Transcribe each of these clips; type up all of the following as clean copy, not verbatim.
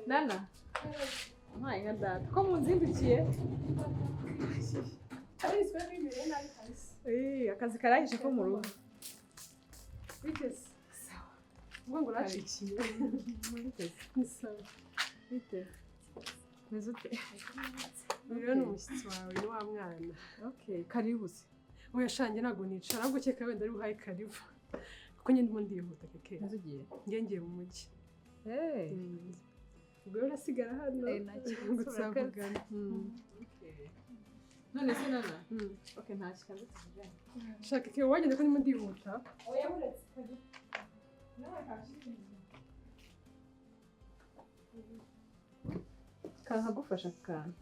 Nana, mpaye nka data ko munzindukiye. Akazi karangije ko mu rugo. Bigeze. Sawa. Ubwo ngo uracikiye. Bite? Ni sawa. Bite? Meze ute? Uyu rero ni umushyitsi wawe, ni wa mwana. Okay, karibu se. Oya shanjye ntabwo nicara, ahubwo ukeka wenda ari buhaye karibu. Kuko njye ndimo ndihuta keke. Meze ugiye? Njye ngiye mu mujyi. Hey. Ubwo rero urasigara hano. Nta kibazo, Ngo tuzavugana. Okay. None se Nana? Okay, nta kibazo tuvugane. Shaka keke wagenda ko ndimo ndihuta. Oya buretse karibu. Nawe kashimye. Kankagufasha kantu.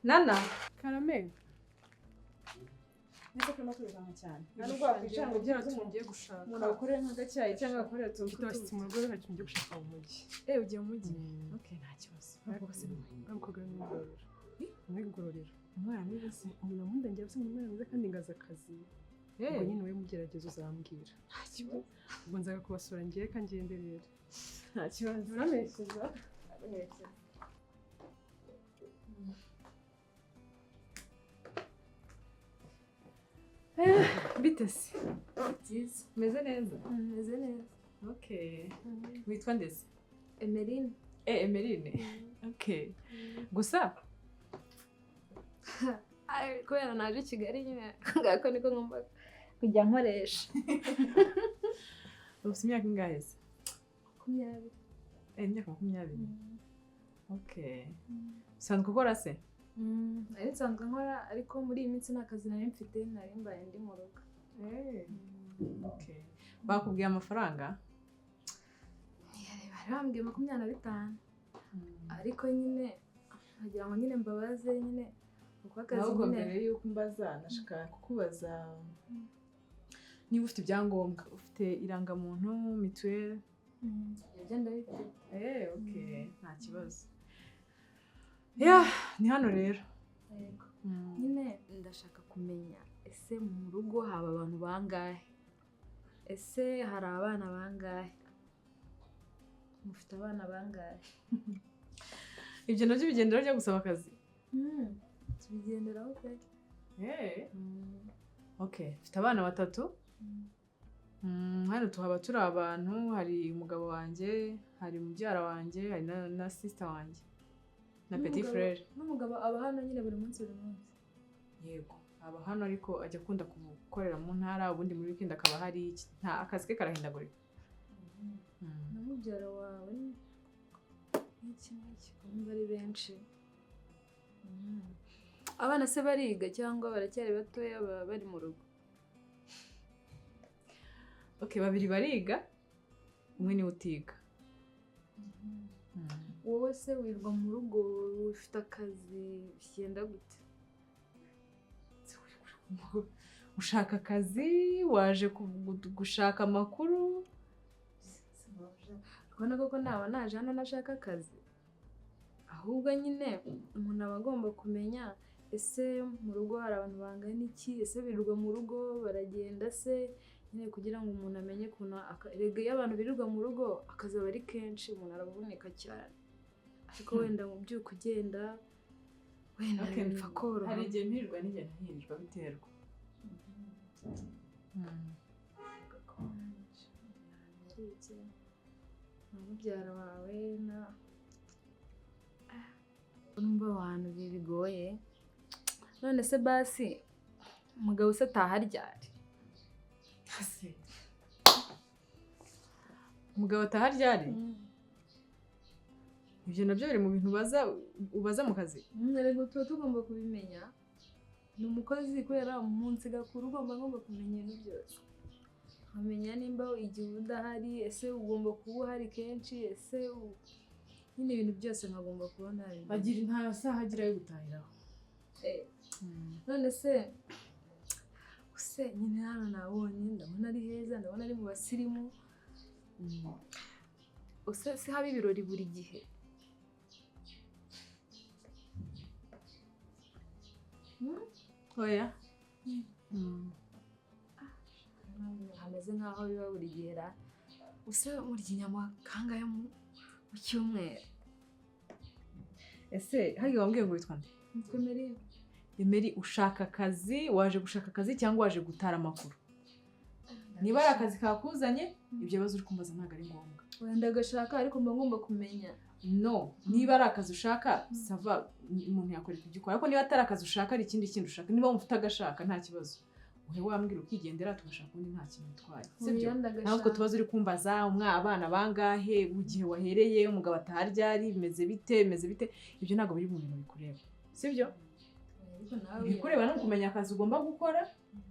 Nana. Karame. Niko turimo kwirukanka cyane. Nta nubwo wakwicara ngo byara byibuze tugiye gushaka. umuntu agukorere nk'agacyayi cyangwa agukorere utuntu Mfite abashyitsi mu rugo reka tugiye gushaka mu mujyi. Ugiye mu mujyi? Okay, nta kibazo. Ntabwo se Umukobwa ni ngororero. Ni ngororero. Umwana mwiza se. Umuntu amunda ngira se umwana mwiza kandi ngaza akazi. Ubwo nyine wowe mugerageza uzambwira. Nta kibazo. Ubwo nzaga kubasura ngiye reka ngende rero. Nta kibazo. Uramerekeza? Ndaguherekeza. Bite se? Byiza. Meze neza? Meze neza. Okay. Witwa nde se? Emeline. Emeline. Okay. Gusa Kubera naje i Kigali nyine ngako niko ngomba kujya nkoresha. Ufite imyaka ingahe se? 20. Imyaka 20. Okay. Usanzwe ukora se? Nari nsanzwe nkora ariko muri iyi minsi nta kazi nari mfite, nari mbaye ndi mu rugo. Okay. Bakubwiye amafaranga? Bari bambwiye 25. Ariko nyine nkagira ngo nyine mbabaze nyine uko akazi Ahubwo nyine. mbere yuko mbaza nashaka kukubaza niba ufite ibyangombwa, ufite irangamuntu, mituweli? Ibyo ndabifite. Okay, nta kibazo. Yeah, ni hano rero. Yego. Nyine ndashaka kumenya ese mu rugo haba abantu bangahe? Ese hari abana bangahe? Mufite abana bangahe? Ibyo nabyo bigendera ryo gusaba akazi? Tubigenderaho pe. Okay, mfite abana 3. Hano tuhaba turi abantu, hari umugabo wanjye, hari mubyara wanjye, hari na sister wanjye. Na petit frère. N'umugabo aba hano nyine buri munsi buri munsi. Yego, aba hano ariko ajya akunda gukorera mu ntara, ubundi muri weekend akaba hari nta akazi ke karahindagurika. Na mubyara wawe n'iki n'iki kumva ari benshi. Abana se bariga cyangwa baracyari batoya baba bari mu rugo? Okay, 2 bariga, umwe ni utiga. Wowe se wirirwa mu rugo ufite akazi bigenda gute? Ushaka akazi, waje gushaka amakuru? Urabona koko naba naje hano nashaka akazi. Ahubwo nyine umuntu aba agomba kumenya ese mu rugo hari abantu bangana iki, ese birirwa mu rugo baragenda se, nyine kugira ngo umuntu amenye ukuntu erega iyo abantu birirwa mu rugo akazi aba ari kenshi, umuntu aravunika cyane. Ariko wenda mu byuka ugenda wenda bipfa koroha. Hari igihe mpirirwa n'igihe ntahirirwa biterwa. Na mubyara wawe na urumva abantu bigoye. None se basi umugabo se ataha ryari? Umugabo ataha ryari? Ibyo nabyo biri mu bintu ubaza mu kazi? Erega tuba tugomba kubimenya. Ni umukozi kubera umunsi gakuru ugomba kumenya ibintu byose. Nkamenya nimba igihe udahari, ese ugomba kuba uhari kenshi, ese nyine ibintu byose nkagomba kuba nabimenya. Bagira nta saha agira yo gutahiraho. None se nyine hano nabonye ndabona ari heza, ndabona ari mu basirimu. Use si haba ibirori buri gihe? Oya. Hameze nk'aho biba buri gihe ra. Use murya inyama kangahe mu cyumweru? Ese hagi wambwiye ngo witwa nde? Nitwa Emery. Emery, ushaka akazi, waje gushaka akazi cyangwa waje gutara amakuru? Niba ari akazi kakuzanye, ibyo bibazo uri kumbaza ntabwo ari ngombwa. Wenda gashaka, ariko mba ngomba kumenya. No, niba ari akazi ushaka, ça va, umuntu yakwereka ibyo ukora. Ariko niba atari akazi ushaka, ari ikindi kintu ushaka, niba wumva utagashaka nta kibazo. Uhe wambwira ukigendera, tugashaka undi, nta kintu bitwaye. Sibyo? Oya, ndagashaka. Naho utwo tubazo uri kumbaza, abana bangahe, igihe wahereye, umugabo ataha ryari, bimeze bite, bimeze bite, ibyo ntabwo biri mu bintu bikureba. Sibyo? Ariko nawe Ibikureba ni ukumenya akazi ugomba gukora,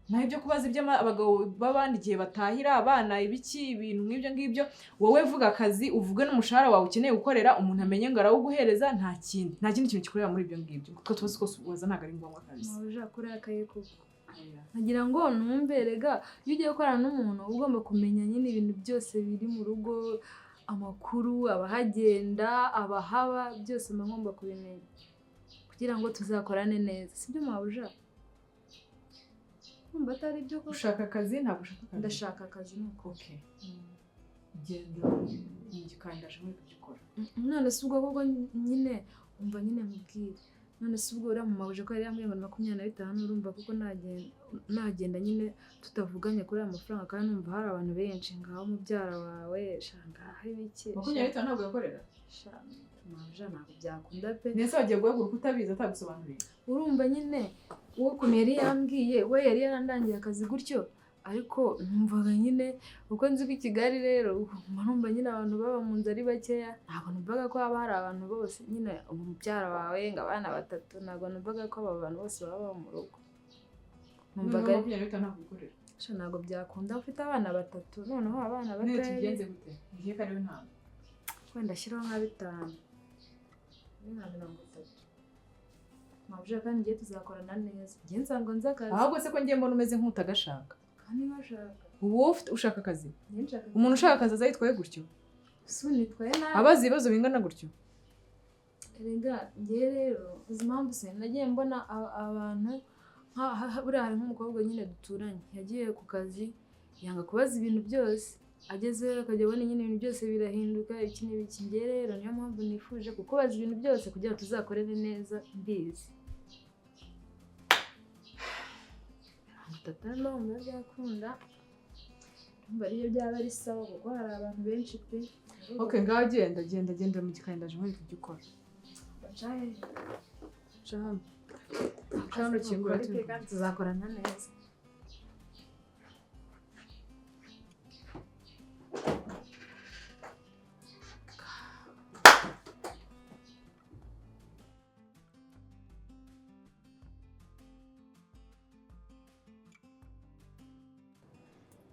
naho ibyo kubaza ibyo abagabo b'abandi igihe batahira abana ibiki, ibintu nk'ibyo ngibyo, wowe vuga akazi, uvuge n'umushahara wawe ukeneye gukorera, umuntu amenye ngo arawuguhereza, nta kindi. Nta kindi kintu kikureba muri ibyo ngibyo. Utwo tubazo twose ubaza ntabwo ari ngombwa kabisa. Mabuja, kurakaye koko. Nkagira ngo numve, rega iyo ugiye gukorana n'umuntu uba ugomba kumenya nyine ibintu byose biri mu rugo, amakuru, abahagenda, abahaba, byose mba ngomba kubimenya kugira ngo tuzakorane neza. Sibyo mabuja? Numva atari byo koko. Ushaka akazi, ntabwo ushaka akazi? Ndashaka akazi nuko. Okay. Genda mu gikari, ndaje nkwereke ibyo ukora. None se ubwo koko nyine umva nyine nkubwire. None se ubwo uriya mu mabuja ko yari yambwiye ngo ni 25, urumva kuko nagenda nyine tutavuganye kuri aya mafaranga, kandi numva hari abantu benshi, ngaho mubyara wawe, sha ngaho ibiki. 25 ntabwo yakorera? Sha mabuja, ntabwo byakunda pe. Ndetse wagiye guhaguruka utabizi, atagusobanuriye. Urumva nyine uwo ukuntu yari yambwiye, we yari yarandangiye akazi gutyo, ariko numvaga nyine uko nzi ko i Kigali rero mba numva nyine abantu baba mu nzu ari bakeya, ntabwo numvaga ko haba hari abantu bose nyine, ubu mubyara wawe ngo abana batatu, ntabwo numvaga ko aba bantu bose baba mu rugo. Numvaga Noneho 25 ntabwo ukorera. Sha ntabwo byakunda ufite abana batatu, noneho abana None batoya. tubigenze gute? Ngiye ko ariwe ntabwo. Wenda ashyiraho nka 5, ni nka 30. Mabuja, kandi ngiye tuzakorana neza, ngiye nsanzwe nzi akazi. Ahubwo se ko ngiye mbona umeze nk'utagashaka? Kandi bashaka. Ubu wowe ushaka akazi? Ngiye nshaka. Umuntu ushaka akazi aza yitwaye gutyo? Si nitwaye nabi. Abaza ibibazo bingana gutyo? Erega ngewe rero uzi impamvu se nagiye mbona abantu buriya hari nk'umukobwa nyine duturanye yagiye ku kazi yanga kubaza ibintu byose, agezeyo akajya abona nyine ibintu byose birahinduka iki n'ibiki. Ngewe rero niyo mpamvu nifuje kukubaza ibintu byose kugira ngo tuzakorere neza mbizi. 30 ndumva byakunda, ndumva ariyo byaba ari sawa kuko hari abantu benshi pe. Okay, ngaho genda genda genda mu gikari, ndaje nkwereke ibyo ukora. Baca hehe? Ca hano. Ca hano ukingura Ukore pe, kandi tuzakorana neza.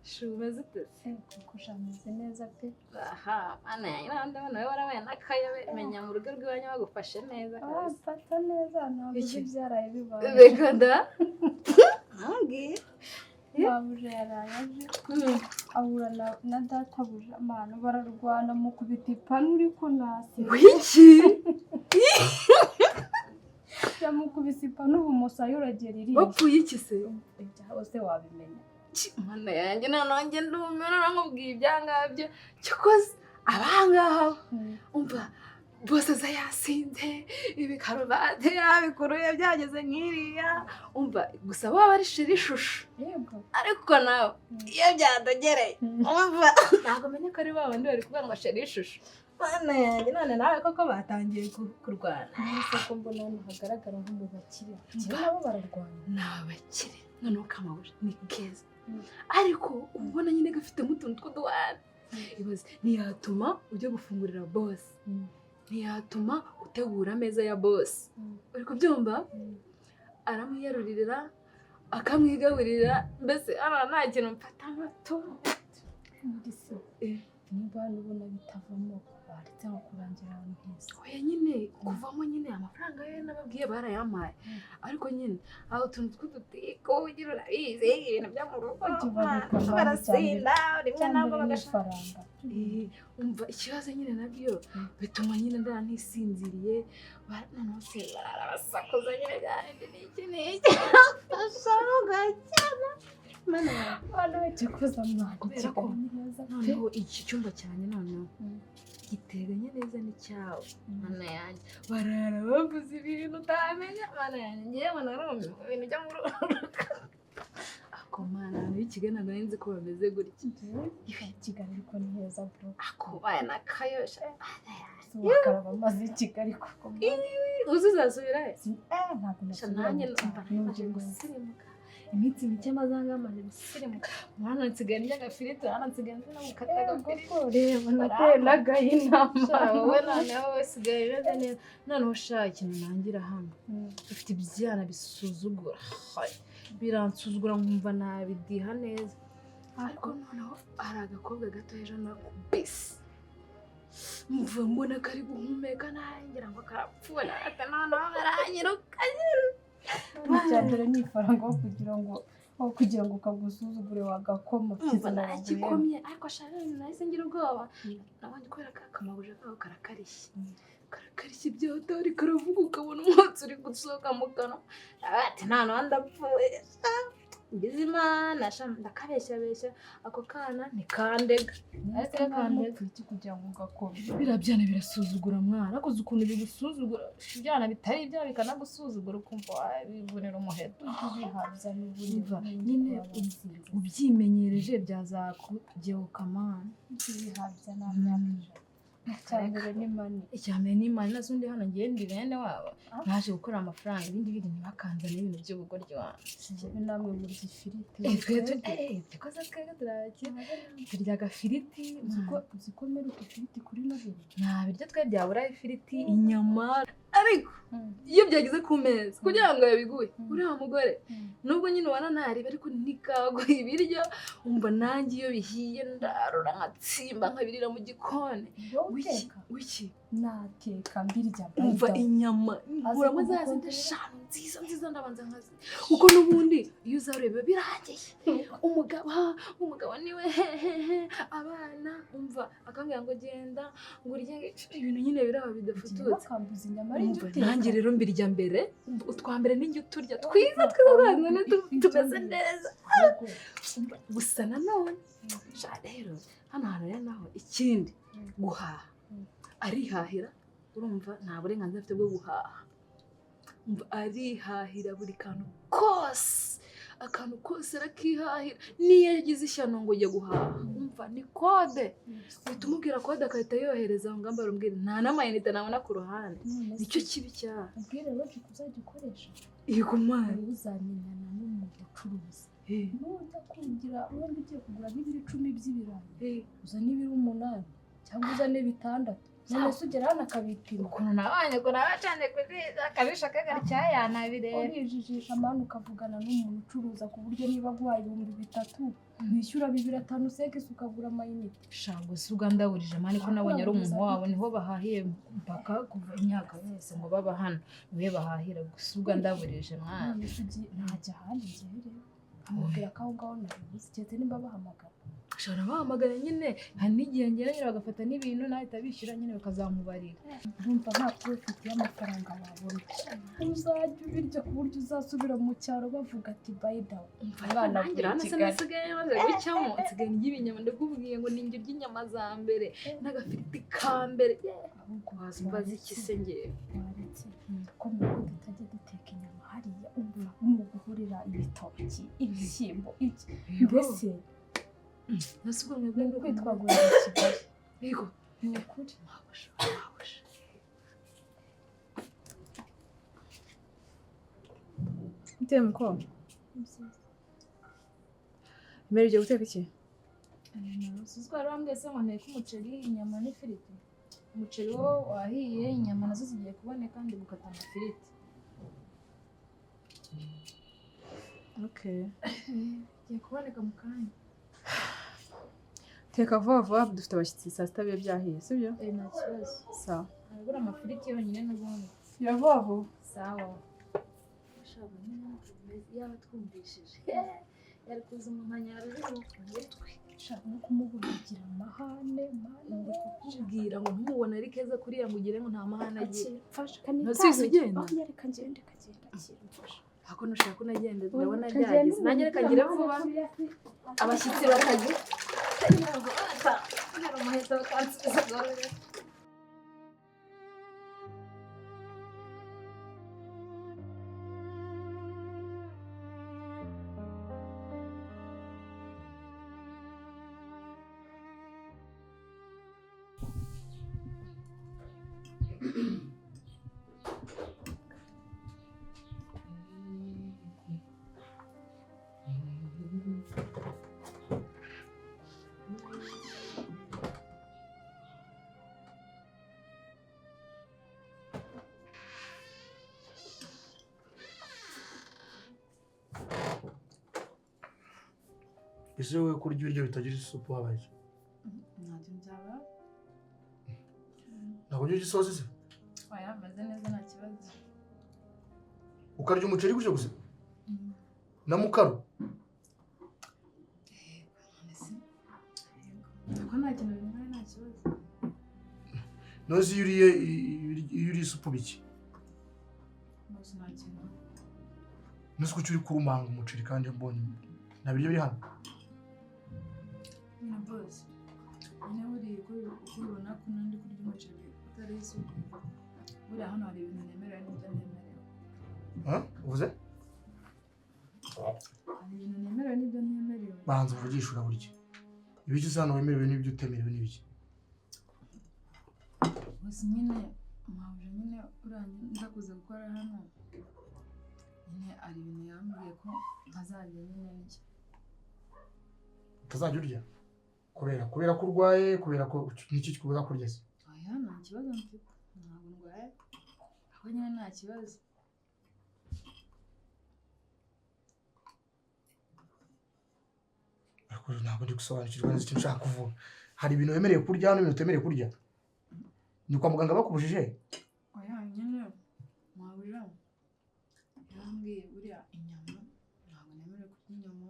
Shumeze ute se? Kuko shameze neza pe. Aha, mana yanjye, nawe ndabona wowe warabaye n'akayobe, menya mu rugo rw'iwanyu bagufashe neza kabisa. Bamfata neza, ntabwo uzi Iki? ibyaraye bibaye. Reka da. Ntubwire. Mabuja yaraye aje ahura na databuja, mana bararwana mukubita ipanu ariko nasi. Wiki? Yamukubise ipanu ubu umusaya uragera iriya. Wapfuye iki se? Ibyaho se wabimenya? Mana yanjye, noneho njye ndumiwe, noneho nkubwiye ibyangabyo. Cyokoze abangaha umva bose aza yasinze, ibikaruvate yabikuruye byageze nk'iriya, umva gusa baba ari shira ishusho. Yego. Ariko nawe iyo byadogereye umva ntabwo menya ko ari ba bandi bari kuvuga ngo shira ishusho. Mana yanjye, none nawe koko batangiye kurwana. Nese ko mbona hano hagaragara nko mu bakire, abakire nabo bararwana. Ni abakire, noneho kamabuja ni keza, ariko uba ubona nyine gafitemo utuntu tw'uduhane. Ibaze, ntiyatuma ujya gufungurira boss, ntiyatuma utegura ameza ya boss, uri kubyumva? Aramwiyarurira akamwigaburira, mbese hano nta kintu mfata amato. Muri se niba hano ubona bitavamo Waretse nko kurangira ahantu heza. Oya nyine kuvamo nyine amafaranga yo nababwiye barayampaye, ariko nyine aho utuntu tw'udutiko ugira urabizi ibintu byo mu rugo barasinda rimwe nabwo bagashaka. Umva ikibazo nyine nabyo bituma nyine ndara ntisinziriye, noneho se barabasakuza nyine byarindi n'iki n'iki kubera ko noneho iki cyumba cyanjye noneho giteganye neza n'icyawe mana yanjye, barara bavuze ibintu utamenya mana yanjye, ngewe narumiwe ibintu byo mu rugo. Ako mana abantu b'i Kigali ntabwo nari nzi ko bameze gutya. Kigali ariko ni heza bro. Ako baya nakayosha wakaraba amazi y'i Kigali koko. Uzi uzasubira he? Ntabwo nasubira. Nanjye numva namaze gusirimuka iminsi mike maze amaze gusirimuka, mwana nsigaye ndya agafiriti, mwana nsigaye nzi no gukata agafiriti. Reba nateye n'agahina. Wowe noneho usigaye umeze neza. Noneho sha ikintu nangira hano, ufite ibyana bisuzugura, biransuzugura nkumva nabidiha neza. Ariko noneho hari agakobwa gato ejo nakubise mva mbona kari guhumeka nangira ngo karapfuye, noneho karanyirukanye. Icya mbere ni ifaranga aho kugira ngo kagusuzugure wagakoma. Umva naragikomye ariko shaka nahise ngira ubwoba, nabonye kubera ka kamabuje kaho karakarishye karakarishye ibyotori karavuga ukabona umwotsi uri gusohoka mu kanwa, ati nta n'undi ndapfuye ngize Imana ndakabeshyabeshya ako kana ntikandega. Kugira ngo ugakome biriya byana birasuzugura mwana, akoze ukuntu bigusuzugura ibyana bitari ibyana bikanagusuzugura ukumva wabivunira umuheto. Nyine ubyimenyereje byazakugehuka mwana. Icya mbere ni mani, nazo undi hano ngiye ndi bene wabo naje gukora amafaranga, ibindi bindi ntibakanzane ibintu by'ubugoryi wanjye. Namwe murya ifiriti? Twikoze twebwe turakira turya agafiriti. Uzi ko mperuka ifiriti kuri Noheli? Nta biryo twe byabura ifiriti, inyama, ariko iyo byageze ku meza kugira ngo yabiguhe uriya mugore nubwo nyine ubona ntaribe ariko ntikaguhe ibiryo, umva nanjye iyo bihiye ndarura nkatsimba nkabirira mu gikoni. Wiki nateka mbirya. Umva inyama nkuramo za zindi eshanu nziza nziza ndabanza nkazi, kuko n'ubundi iyo uzaruye biba birangiye. Umugabo niwe hehehe abana umva akambwira ngo genda ngo urye ibintu nyine biraba bidafututse. Nanjye rero mbirya mbere, utwa mbere n'injye uturya twiza twiza tumeze neza. Gusa nanone rero hano hantu rero naho ikindi guhaha arihahira, urumva nta burenganzira afite bwo guhaha, arihahira buri kantu kose, akantu kose arakihahira. Niyo yagize ishyano ngo ujye guhaha umva ni kode, uhita umubwira kode agahita yohereza ngo ngamba arambwira nta n'amayinite nabona ku ruhande. Nicyo kibi cyane. Ubwire logic uzajya ukoresha. Yego mwana. Uzamenyana n'umuntu ucuruza. Nujya kugira wenda ugiye kugura nk'ibiro 10 by'ibirayi, uzane ibiro 8 cyangwa uzane 6. None se ugera hano akabipima. Ukuntu nabanye ukuntu abacanye kuri akabisha kagarya yanabireba. Urijijisha mani ukavugana n'umuntu ucuruza ku buryo niba aguhaye 3000 wishyura 2500 sekisi ukagura amayinite. Shango si ugandaburije mani ko nabonye ari umuntu wabo niho bahahiye mpaka kuva imyaka yose ngo baba hano niwe bahahira gusa ugandaburije mwana. None se ugiye ntajya ahandi ngiye rero. Amubwira ko aho ngaho nabibuze keretse nimba bahamagara. Ushobora bahamagara nyine hari n'igihe ngera nyine bagafata n'ibintu nahita bishyura nyine bakazamubarira. Urumva nta profit y'amafaranga wabona. Uzajya ubirya ku buryo uzasubira mu cyaro bavuga ati by the way. Umwana avuye i Kigali. Nsigaye maze gucyamo nsigaye ndya ibinyama ndakubwiye ngo ninjye urya inyama za mbere n'agafiriti ka mbere. Ahubwo wazumva ziki se ngewe. Waretse ko mu rugo tutajya duteka inyama hariya umva ni uguhurira ibitoki ibishyimbo iki mbese ni ukwitwagurira i Kigali. Yego ni ukuri. Muteye mukobwa mbere ugiye guteka iki? Usuzwa rero mbese ngo nteke umuceri inyama n'ifiriti. Umuceri wo wahiye inyama nazo zigiye kuboneka ndi gukata amafiriti. Okay. Giye kuboneka mu kanya. Teka vuba vuba, dufite abashyitsi saa sita, bibe byahiye, sibyo? Nta kibazo. Sawa. Harabura amafiriti yonyine n'ubundi. Gira vuba vuba. Sawa. Yaba twumvishije yari kuza umunkanyara mu mutwe. Nshaka no kumubona amahane mana. Ndi kukubwira ngo ntumubone ari keza kuriya ngo ugire ngo nta mahane agira. Mfasha. Ntasubize ugenda? Aho reka ngende, kagenda, akira mfasha. Ako nushaka unagenda, ndabona byageze. Nanjye reka ngire vuba, abashyitsi batagira hari umuheto bakansubiza gahoro. Ese wowe kurya ibiryo bitagira isupu habaye iki? Ntacyo byaba. Ntabwo urya isosi se? Oya, ameze neza, nta kibazo. Ukarya umuceri gutyo gusa na mukaru? Ko nta kintu bintwaye, nta kibazo. None se iyo uriye iyo uriye isupu biki? Rwose nta kintu. None se kuki uri kurumanga umuceri kandi mbonye nta biryo biri hano? Nyine bose nyine buriya uko ubibona ko nandi kurya umuceri utari isupu, buriya hano hari ibintu nemerewe n'ibyo ntemerewe. Uvuze? Hari ibintu nemerewe n'ibyo ntemerewe. Banza uvugishe, uraburya ibiki se hano wemerewe n'ibyo utemerewe n'ibiki? Gusa nyine mpamvu nyine uriya nza kuza gukora hano nyine hari ibintu yambwiye ko ntazajya nyine ndya. Utazajya urya? Kubera ko urwaye, kubera ko niki kikubuza kurya se? Oya, nta kibazo mfite, ntabwo ndwaye, ahubwo nyine nta kibazo. Ariko ntabwo ndi gusobanukirwa neza icyo nshaka kuvuga. Hari ibintu wemerewe kurya hano n'ibintu utemerewe kurya? Ni kwa muganga bakubujije? Oya, nyine mabuja yarambwiye buriya inyama ntabwo nemerewe kurya inyama,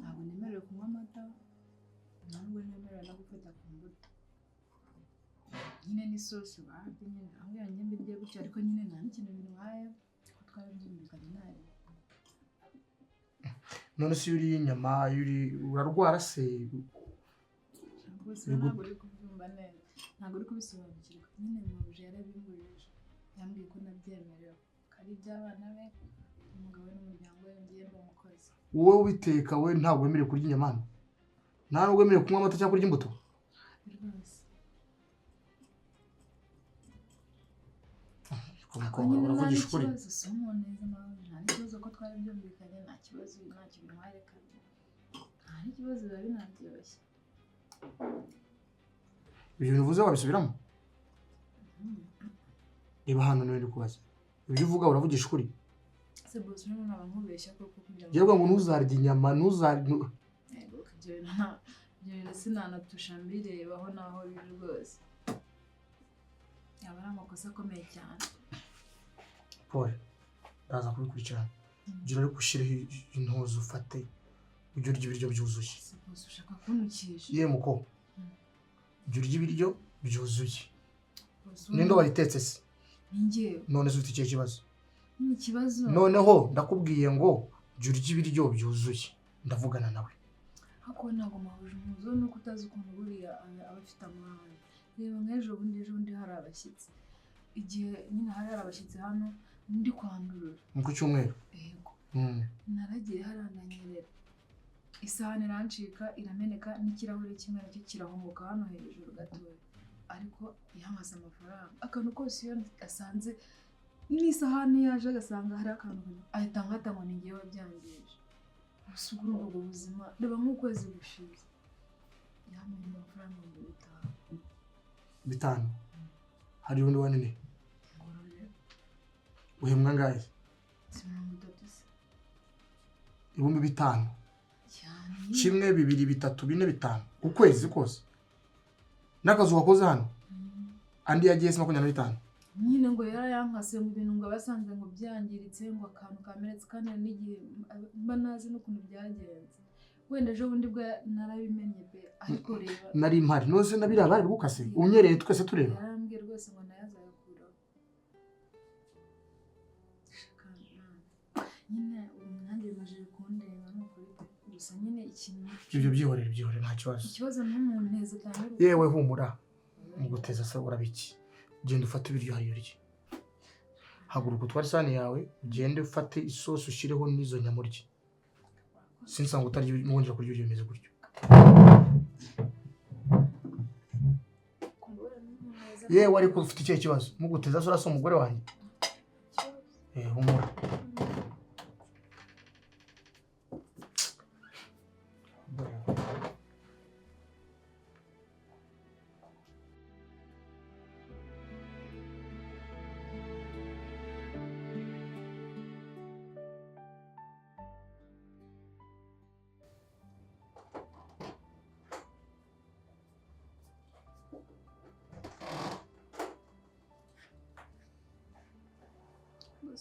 ntabwo nemerewe kunywa amata, ntabwo nemerewe no gufata ku mbuto. Nyine n'isosi babi nyine ambwira njye mbirye gutyo, ariko nyine nta n'ikintu bintwaye kuko twarabyumvikanye nabi. None se iyo uriye inyama iyo uri urarwara se? Rwose ntabwo uri kubyumva neza, ntabwo uri kubisobanukirwa. Nyine mabuja yarabimbujije, yambwiye ko nabyemerewe, ko ari iby'abana be, umugabo we n'umuryango we, ngiye mba umukozi. Wowe ubiteka we ntabwo wemerewe kurya inyama hano? Nta nubwo wemerewe kunywa amata cyangwa kurya imbuto? Rwose. Umukobwa uravugisha ukuri? Nta kibazo, si umuntu neza mabuja, nta n'ikibazo ko twarabyumvikanye, nta kibazo, ntacyo bintwaye kabiri. Nta n'ikibazo, biba binaryoshye. Ibyo bintu uvuze wabisubiramo? Reba hano niwe ndi kubaza. Ibyo uvuga uravugisha ukuri? Se bose urimo naba nkubeshya koko kugira ngo Yewe ngo ntuzarye inyama, ntuzarye. Yego, ibyo bintu sinanatusha mbirebaho naho biri rwose. Yaba ari amakosa akomeye cyane. Paul, ndaza kubikurikirana. Gira ariko ushyireho intozi ufate ujye urya ibiryo byuzuye. Se bose ushaka kuntukisha? Ye muko, jya urya ibiryo byuzuye. Ninde wayitetse se? Ni njyewe. None se ufite ikihe kibazo? Ni ikibazo. Noneho ndakubwiye ngo jya urya ibiryo byuzuye. Ndavugana nawe. Ariko ntabwo mabuja umuzo nuko utazi ukuntu buriya aba afite amahane. Reba nk'ejo bundi hari abashyitsi. Igihe nyine hari abashyitsi hano ndi kwandurura. Ni ku cyumweru? Yego. Naragiye harananyerera. Isahani irancika irameneka n'ikirahure kimwe nacyo kirahumuka hano hejuru gatoya. Ariko yamaze amafaranga. Akantu kose iyo asanze n'isahani yaje agasanga hari akantu ahita nkata ngo ni njyewe wabyangije. Gusa ubwo urumva ubwo buzima, reba nk'ukwezi gushize. Yampaye amafaranga 5,000. 5? Hari undi wanini? Uhembwa angahe? Si 30 se. 5,000. Cyane. 1, 2, 3, 4, 5. Ukwezi kose n'akazi wakoze hano andi yagiye se 25. Nyine ngo yarayankase ngo ibintu ngo abasanze ngo byangiritse ngo akantu kamenetse kandi n'igihe mba nazi n'ukuntu byagenze. Wenda ejo bundi bwo narabimenye pe, ariko reba nari mpari nose nabira bari gukase unyereye twese tureba. Yarambwiye rwose ngo nayo azayakuraho. Nyine nanjye bimajije kundeba ni ukuri pe, gusa nyine ikintu ibyo byihorere byihorere nta kibazo. Ikibazo n'umuntu utangire. Yewe humura muguteza se urabiki, genda ufate ibiryo hariyo urye. Haguruka utware isahani yawe ugende ufate isosi ushyireho n'izo nyama urye. Sinsanga utarya mwongera kurya ibiryo bimeze gutyo. Yewe ariko ufite ikihe kibazo? Muguteza se urasa umugore wanjye? Humura.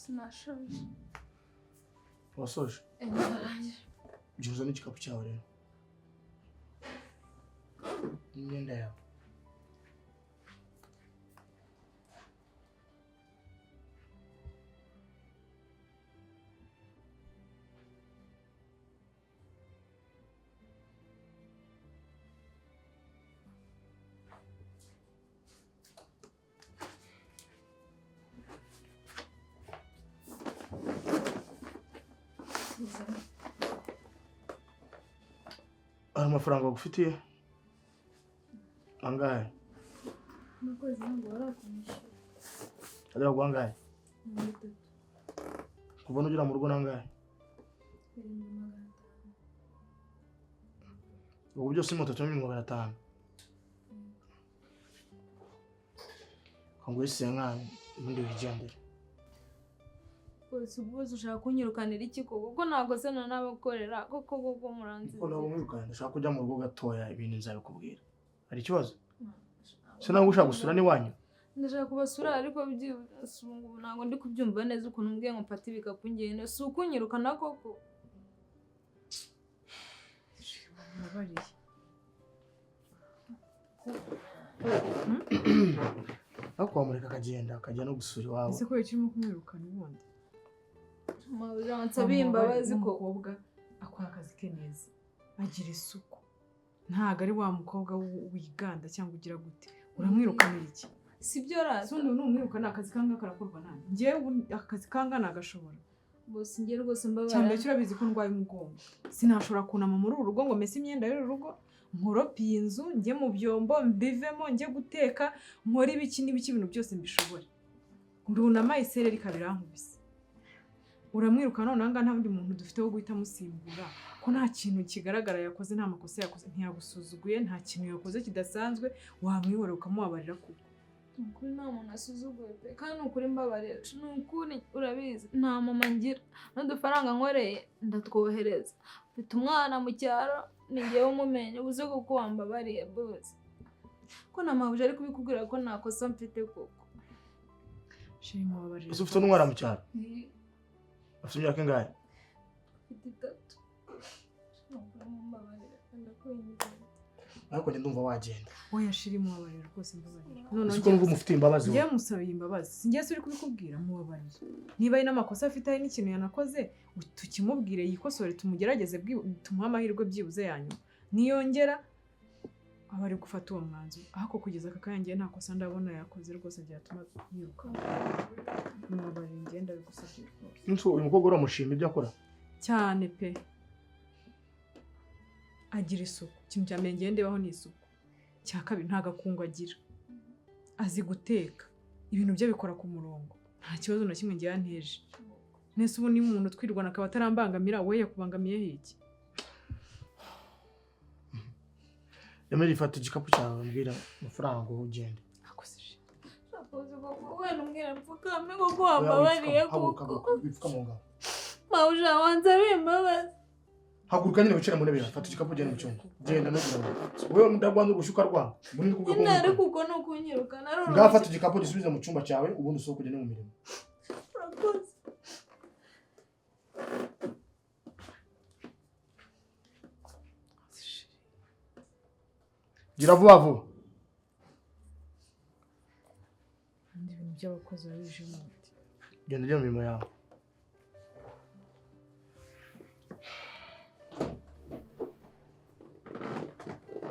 Sinashoje. Wasoje? Narangije. Jya uzane igikapu cyawe rero n'imyenda yawe. Hari amafaranga bagufitiye angahe? Umukozi ngo warakumishyura. Agera ku angahe? 30. Kuva nugera mu rugo nangahe? 7,500. Ubu byose ni 3,500. Kanguhe senkani ubundi wigendere. Bose ubwo ushaka kunyirukanira iki koko? Kuko ntabwo se nanabakorera koko koko muranzi. Kuko ntabwo mwirukana, ndashaka kujya mu rugo gatoya ibintu nzabikubwira. Hari ikibazo? Se ntabwo ushaka gusura n'iwanyu? Ndashaka kubasura ariko ntabwo ndi kubyumva neza ukuntu mbwiye ngo mfate ibikapu ngende. Si ukunyirukana koko? Mubabariye. Ariko wamureka akagenda akajya no gusura iwabo. Ese ko urimo kumwirukana ubundi? Nsabiye imbabazi ko umukobwa akora akazi ke neza, agira isuku, ntabwo ari wa mukobwa wiganda cyangwa ugira gute. Uramwirukanira iki? Sibyo rata. Sundi numwirukana akazi kanga karakorwa nani? Njyewe akazi kanga nagashobora. Bose njye rwose mbabara. Cyane cyo urabizi ko ndwaye umugongo. Sinashobora kunama muri uru rugo ngo mese imyenda y'uru rugo, nkorope iyi nzu, njye mu byombo mbivemo, njye guteka, nkore ibiki n'ibiki, ibintu byose mbishobore. Ndunama isereri ikabirankubise. Uramwiruka none aha nta wundi muntu dufite wo guhita amusimbura, ko nta kintu kigaragara yakoze, nta makosa yakoze, ntiyagusuzuguye, nta kintu yakoze kidasanzwe, wamwihorera ukamubabarira koko. Ukuri nta muntu asuzuguye pe, kandi ukuri mbabarira, ni ukuri urabizi nta mama ngira, n'udufaranga nkoreye ndatwohereza, mfite umwana mu cyaro ni njyewe umumenya, ubuze kuko wambabariye bose. Ko na mabuja ari kubikubwira ko nta kosa mfite koko. Sheri mubabarire. Ese ufite n'umwana mu cyaro? Afite imyaka ingahe? Mfite 3. Ariko njye ndumva wagenda. Oya shiri mubabarire rwose mbabarire. None uko numva umufitiye imbabazi. Njye musabiye imbabazi. Sinjye se uri kubikubwira mubabarire. Niba ari n'amakosa afite ari n'ikintu yanakoze, tukimubwire yikosore, tumugerageze tumuhe amahirwe byibuze yanyu. Niyongera aba ari gufata uwo mwanzuro. Ahako kugeza aka kanya ngiye nta kosa ndabona yakoze rwose byatuma yiruka. Mubabarire njye ndabigusabye rwose. Uyu mukobwa uramushima ibyo akora? Cyane pe. Agira isuku. Ikintu cya mbere ngiye ndebaho ni isuku. Cya kabiri nta gakungu agira. Azi guteka. Ibintu bye bikora ku murongo. Nta kibazo na kimwe ngiye yanteje. Nese ubu ni umuntu twirwana akaba atarambangamira, we yakubangamiye iki? Emily fata igikapu cyawe mbwira amafaranga ngo ugende. Akoze. Akoze koko wenda umbwira mfukame koko wambabariye koko. Wipfuka mu ngabo. Mabuja wansabiye imbabazi. Haguruka nyine wicare mu ntebe yawe, fata igikapu ugende mu cyumba. Genda ntugira ngo wewe ndagwa n'ugushuka rwanga. Ubundi ndikubwiye ko Nyine ariko nkwirukana. uko ni ukunyirukana ari Ngaho fata igikapu gisubize mu cyumba cyawe, ubundi usohoke ugende mu mirimo. Urakoze. Gira vuba vuba. Ibindi bintu by'abakozi babijemo bati. Genda ujye mu mirimo yawe.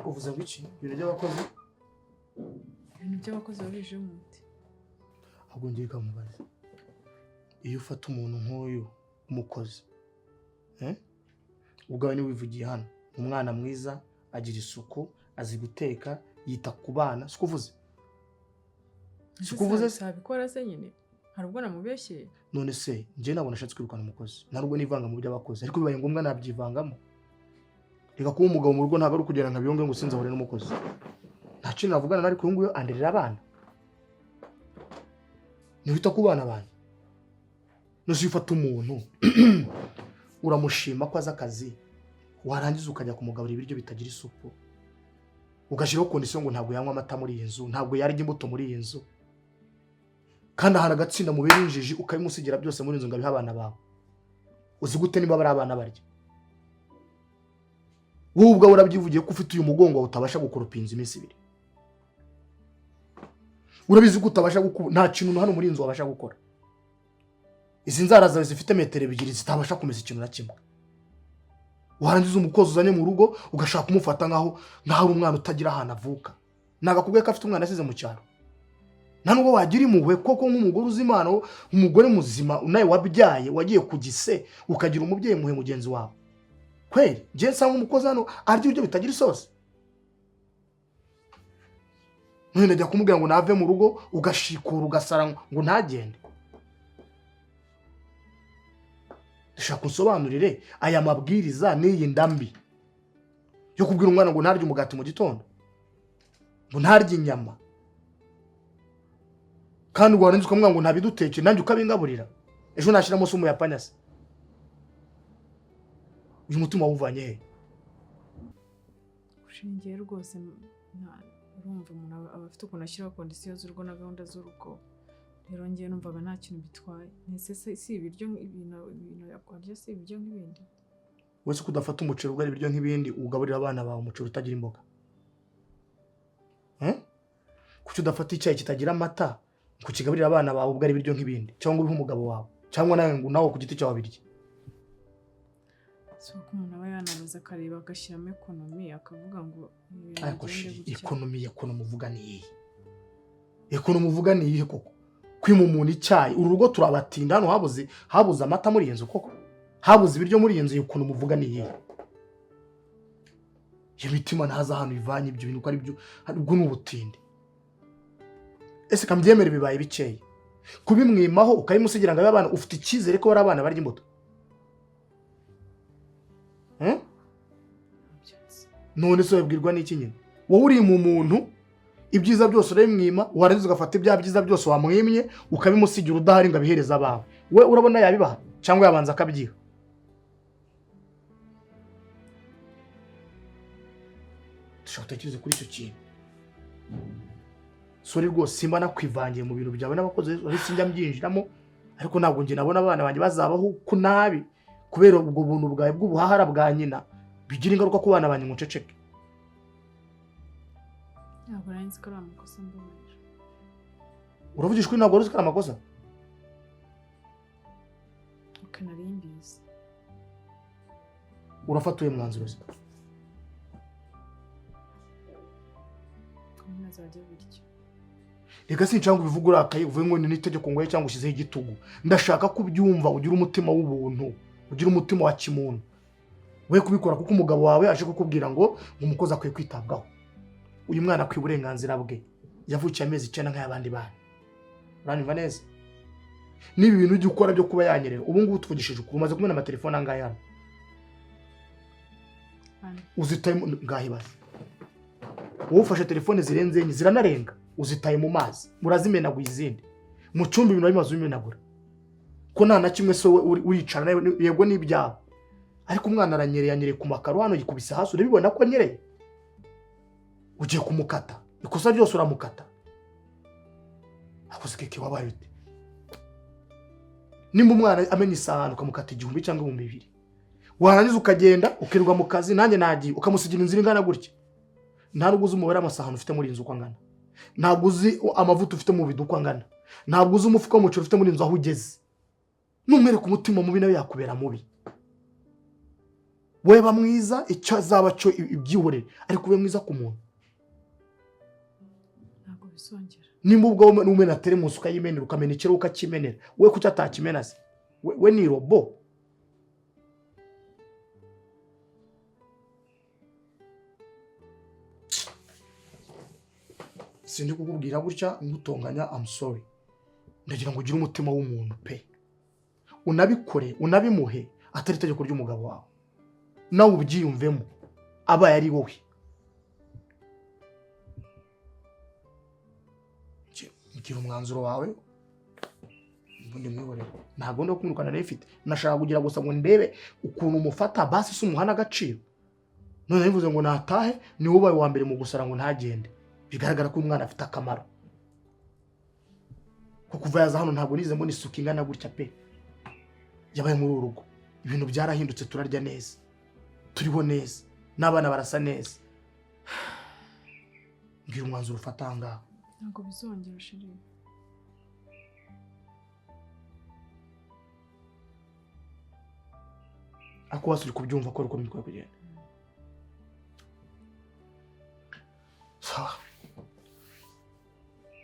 Uvuze ngo iki? Ibintu by'abakozi? Ibintu by'abakozi babijemo bati. Ahubwo ngiye kamubaza. Iyo ufata umuntu nk'uyu umukozi, ubwawe niwe wivugiye hano, umwana mwiza, agira isuku, azi guteka, yita ku bana, siko uvuze? Siko uvuze se? Sabikora se nyine? Hari ubwo namubeshyeye? None se njye ntabwo nashatse kwirukana umukozi, nta nubwo nivanga mu by'abakozi, ariko bibaye ngombwa nabyivangamo. Reka kuba umugabo mu rugo ntabwo ari ukugera nka biyonge ngo sinzahure n'umukozi. Nta kintu navugana na ariko uyu nguyu anderera abana. Ntiwita ku bana banjye. None se iyo ufata umuntu uramushima ko azi akazi, warangiza ukajya kumugaburira ibiryo bitagira isuku, ugashyiraho condition ngo ntabwo yanywa amata muri iyi nzu, ntabwo yarya imbuto muri iyi nzu, kandi ahantu agatsinda mubera injiji ukabimusigira byose muri iyi nzu ngo abihe abana bawe. Uzi gute niba bari abana barya? Wowe ubwawe urabyivugiye ko ufite uyu mugongo wawe utabasha gukoropa inzu iminsi ibiri. Urabizi ko utabasha gukora, nta kintu hano muri iyi nzu wabasha gukora. Izi nzara zawe zifite metero 2 zitabasha kumesa ikintu na kimwe. Warangiza umukozi uzanye mu rugo ugashaka kumufata nkaho ari umwana utagira ahantu avuka. Nagakubwiye ko afite umwana asize mu cyaro. Nta nubwo wagira impuhwe koko nk'umugore uzi Imana, umugore muzima nawe wabyaye wagiye ku gise ukagira umubyeyi muhe mugenzi wawe. Kweli njye nsanga umukozi hano arya ibiryo bitagira isosi. None ndajya kumubwira ngo nave mu rugo ugashikura ugasara ngo ntagende. Ndashaka unsobanurire aya mabwiriza n'iyi ndambi yo kubwira umwana ngo ntarye umugati mu gitondo, ngo ntarye inyama, kandi warangiza ukamubwira ngo ntabiduteke nanjye ukabingaburira, ejo nashyiramo se umuyapanya se. Uyu mutima wawuvanye he? Ushingiye rwose urumva umuntu aba afite ukuntu ashyiraho condition z'urugo na gahunda z'urugo. Rero ngiye numvaga nta kintu bitwaye. Ese si ibiryo ibintu yakwarya si ibiryo nk'ibindi? Wese ko udafata umuceri ubwo ari ibiryo nk'ibindi ugaburira abana bawe umuceri utagira imboga. Kuki udafata icyayi kitagira amata ngo ukigaburire abana bawe ubwo ari ibiryo nk'ibindi, cyangwa ubihe umugabo wawe, cyangwa nawe ngo nawe ku giti cyawe birye? Si uko umuntu aba yanabaza akareba agashyiramo economy akavuga ngo ibintu Ariko bigende shi, gutya. economy uvuga ni iyihe? Economy uvuga ni iyihe koko? Kwima umuntu icyayi, uru rugo turabatinda hano habuze amata muri iyi nzu koko? Habuze ibiryo muri iyi nzu, economy uvuga ni iyihe? Iyo mitima ntazi ahantu ivanye ibyo bintu ko ari byo, ubwo ni ubutindi. Ese kambyemere bibaye bikeya. Kubimwimaho ukabimusigira ngo abe abana, ufite icyizere ko bari abana barya imbuto? None se wabwirwa n'iki nyine? Wowe uri mu muntu ibyiza byose urabimwima, warangiza ugafata ibya byiza byose wamwimye ukabimusigira udahari ngo abihereze abawe. We urabona yabibaha cyangwa yabanza akabyiha? Dushaka gutekereza kuri icyo kintu. Sorry rwose simba nakwivangiye mu bintu byawe n'abakozi, ariko sinjya mbyinjiramo, ariko ntabwo njye nabona abana banjye bazabaho ku nabi kubera ubwo buntu bwawe bw'ubuhahara bwa nyina bigira ingaruka ku bana banjye ngo nceceke. Ntabwo nari nzi ko ari amakosa mbabarira. Uravugisha ukuri, ntabwo wari uzi ko ari amakosa? Ok, nari mbizi. Urafata uyu mwanzuro se? Nyine azajya birya. Reka sinshaka ngo ubivuge urakaye uvuge ngo ni n'itegeko ngoye cyangwa ushyizeho igitugu. Ndashaka ko ubyumva ugira umutima w'ubuntu, ugira umutima wa kimuntu. We kubikora kuko umugabo wawe aje kukubwira ngo umukozi akwiye kwitabwaho. Uyu mwana akwiye uburenganzira bwe. Yavukiye amezi 9 nk'ay'abandi bana. Uranyumva neza? Niba ibintu ujya ukora byo kuba yanyerera, ubu ngubu tuvugishije ukuri, umaze kumena amatelefone angahe hano? Uzitaye ngahe baze? Wowe ufashe telefone zirenze enye ziranarenga, uzitaye mu mazi, murazimenaguye izindi. Mu cyumba ibintu bimaze ubimenagura. Ko nta na kimwe se wowe uricara nawe, yego ni ibyawe. Ariko umwana aranyereye, anyereye ku makaro hano, yikubise hasi, urabibona ko anyereye. Ugiye kumukata, ikosa ryose uramukata. Akoze keke wabaye ute? Nimba umwana amenya isahani ukamukata 1000 cyangwa 2000, warangiza ukagenda ukirirwa mu kazi, nanjye nagiye, ukamusigira inzira ingana gutya. Ntabwo uzi umubare w'amasahani ufite muri iyi nzu uko angana, ntabwo uzi amavuta ufite mu bido uko angana, ntabwo uzi umufuka w'umuceri ufite muri iyi nzu aho ugeze. Numwereka umutima mubi nawe yakubera mubi. Weba mwiza icyo azaba cyo ibyihorere, ariko ube mwiza ku muntu. Ntabwo bizongera. Nimba ubwo umena teremusi ukayimenera, ukamena ikirahure ukakimenera, we kuki atakimena se? We ni robo. Sindi kukubwira gutya ngutonganya, I'm sorry. Ndagira ngo ugire umutima w'umuntu pe, unabikore unabimuhe, atari itegeko ry'umugabo wawe, nawe ubyiyumvemo abaye ari wowe. Gira umwanzuro wawe ubundi mwihorere. Ntabwo ndo kumwirukana nari mfite, nashaka kugira gusa ngo ndebe ukuntu umufata, basi si umuhana agaciro. None bivuze ngo natahe, ni wowe ubaye uwa mbere mu gusara ngo ntagende. Bigaragara ko umwana afite akamaro. Ko kuva yaza hano ntabwo nize mbona isuku ingana gutya pe. Yabaye muri uru rugo, ibintu byarahindutse, turarya neza, turiho neza, n'abana barasa neza. Mbwira umwanzuro ufata aha ngaha. Ntabwo bizongera sheri. Ako wasi uri kubyumva ko uko bikwiye kugenda. Sawa.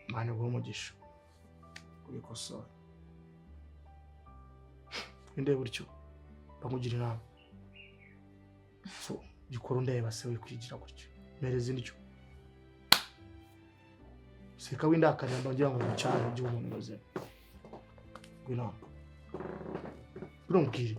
Imana iguhe umugisha. Ubikosore. Ndeba utyo bamugira inama. So, gikora undeba se wikwigira gutyo. Mereza indyo. Seka windakarira ngira ngo mucyane ujye umuntu muzima. Ngwino. Ngwino mbwire.